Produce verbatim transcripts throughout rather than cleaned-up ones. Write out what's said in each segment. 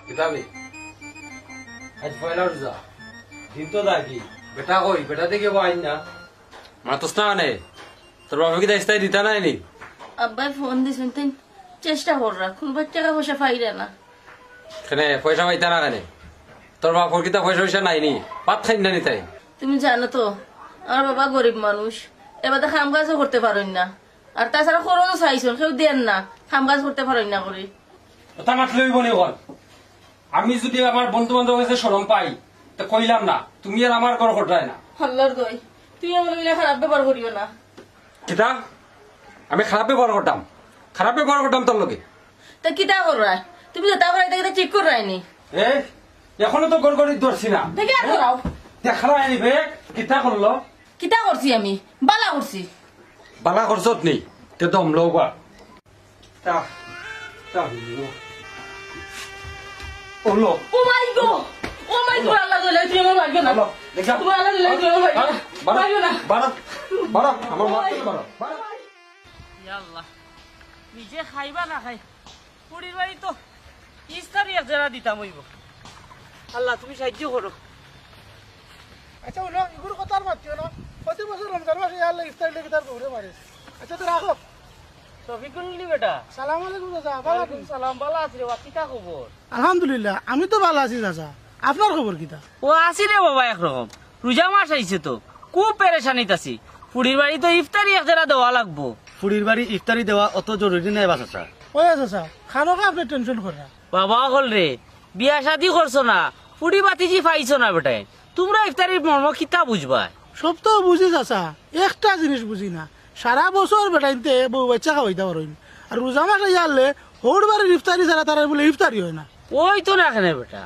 কিতাবে? আজ পয়লা রোজা। দিন তো দাগি। বেটা কই? বেটা দেখে বাইর না। মাতস না কেনে? তোর বাপে কিতা ইস্তারি দিতা নায় নি? আব্বায় ফোন দিছইন, তাইন চেষ্টা কররা, কুনু বায় টেকা পয়সা পাইরা না। কেনে, পয়সা পাইতা না কেনে? তোর বাপর কিতা পয়সা পয়সা নাই নি? ভাত খাইন না নি তাইন? তুমি জানো তো, আমার বাবা গরিব মানুষ, এবাদে কাম কাজও করতে পারইন না, আর তাছাড়া খরচও চাইছইন, কেউ দেইন না, কাম কাজ করতে পারইন না করি। ওটা মাতলে অইবো নি অখন? আমি যুদি আমার বন্ধু বান্ধবর গেছে শরম পাই, তে কইলাম না, তুমি আর আমার ঘর কটায় না। আল্লার দোয়াই, তুমি আমার লগে খারাপ ব্যবহার করিও না। কিতা? আমি খারাপ ব্যবহার করতাম? খারাপ ব্যবহার করতাম তোর লগে? তে কিতা কররায়? তুমি যেতা কররায়, ইতা কিতা ঠিক কররায় নি? এ, অখনো তো গড়গড়ি ধরছি না। দেখি আর করাও। দেখরায় নি বে, কিতা করলো? কিতা করছি আমি? বালা করছি। বালা করছত নি? তে দম লও বা। তা, তা হইল। ওলো। ও মাই গো! ও মাই গো, আল্লাহ জানে, তুমি আমার মারিও না। আল্লাহ, দেখো। তুমি আল্লাহ জানে, তুমি আমার মারিও না। বাড়া, মারিও না। বাড়া, বাড়া, আমার মারতে বাড়া, বাড়া। ইয়া আল্লাহ, নিজে খাইবা না খাই, ফুড়ির বাড়ি তো ইস্তারি এক জেরা দিতাম অইবো। আল্লাহ, তুমি সাহায্য করো। আচ্ছা, ওলো, ইগুর কথা আর মাতিও না। প্রতি বছর রমজান মাসে ইয়া আল্লাহ ইফতারি লাগি তার বউরে মারে। আচ্ছা, তো রাখো। শফিকুল নি বেটা? সালাম আলাইকুম চাচা, ভালা আছইন? ওয়ালাইকুম সালাম, ভালা আছি রে বা, কিতা খবর? আলহামদুলিল্লাহ, আমি তো ভালা আছি চাচা। আপনার খবর কিতা? ও আছি রে বাবা একরকম। রোজা মাস আইছে তো, খুব পেরেশানিত আছি। ফুড়ির বাড়ি তো ইফতারি এক জেরা দেওয়া লাগবো। ফুড়ির বাড়ি ইফতারি দেওয়া অত জরুরি নায় বা চাচা। ওই চাচা, খানোকে আপনে টেনশন কররা। বাবা অকল রে, বিয়া শাদি করছো না, ফুড়ি বাতিজি পাইছো না বেটাইন, তুমরা ইফতারির মর্ম কিতা বুঝবায়? সব তো বুঝি চাচা, একটা জিনিস বুঝি না, সারা বছর বেটাইন্তে বউ বাইচ্চা খাওয়াইতা পারইন, আর রোজা মাস আইয়া হারলে হউর বাড়ির ইফতারি ছাড়া তারার বুলে ইফতারি অয় না। অইতো না কেনে বেটা,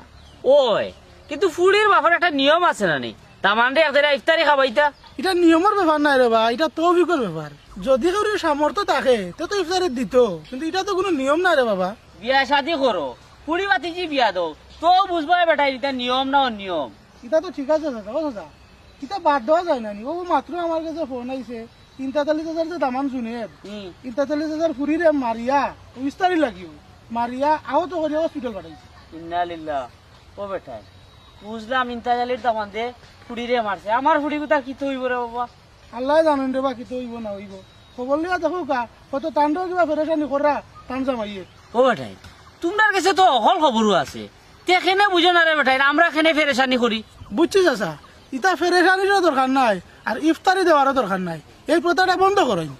অয়, কিন্তু ফুড়ির বাপর একটা নিয়ম আছে না নি, দামানরে এক জেরা ইফতারি খাওয়াইতা। ইটা নিয়মর ব্যাপার নায় রে বা, ইটা তৌফিকর ব্যাপার। যুদি কেউর সামর্থ্য থাকে, তে তো ইফতারি দিতো, কিন্তু ইটা তো কুনু নিয়ম নায় রে বাবা। বিয়া শাদি করো, ফুড়ি বাতিজি বিয়া দেও, তে বুঝবায় বেটাইন ইটা নিয়ম না অনিয়ম। ইটা তো ঠিক আছে চাচা, ও চাচা, ইটা বাদ দেওয়া যায় না নি? ও মাত্র আমার গেছে ফোন আইছে, ইন্তাতালি চাচার যে দামান জুনেদ, হুম। ইন্তাতালি চাচার ফুড়িরে মারিয়া, ও ইস্তারি লাগিও, মারিয়া আহত করিয়া হসপিটাল পাঠাইছে। ইন্না লিল্লাহ। ও বেটাইন, বুঝলাম ইন্তাতালির দামান্দে ফুড়িরে মারছে, আমার ফুড়ি কুতা কিতা অইবো রে বাবা? আল্লায় জানইন রে বা কিতা অইবো না অইবো। খবর লইয়া দেখউক্কা, হয়তো তানরেও কিবা পেরেশানি কররা, তান জামাইয়ে। ও বেটাইন, তুমরার গেছে তো হকল খবরও আছে। তে কেনে বুঝো না রে বেটাইন, আমরা কেনে পেরেশানি করি? বুঝছি চাচা, ইতা পেরেশানিরও দরকার নাই, আর ইফতারি দেওয়ারও দরকার নাই। এই প্রথাটা বন্ধ করইন।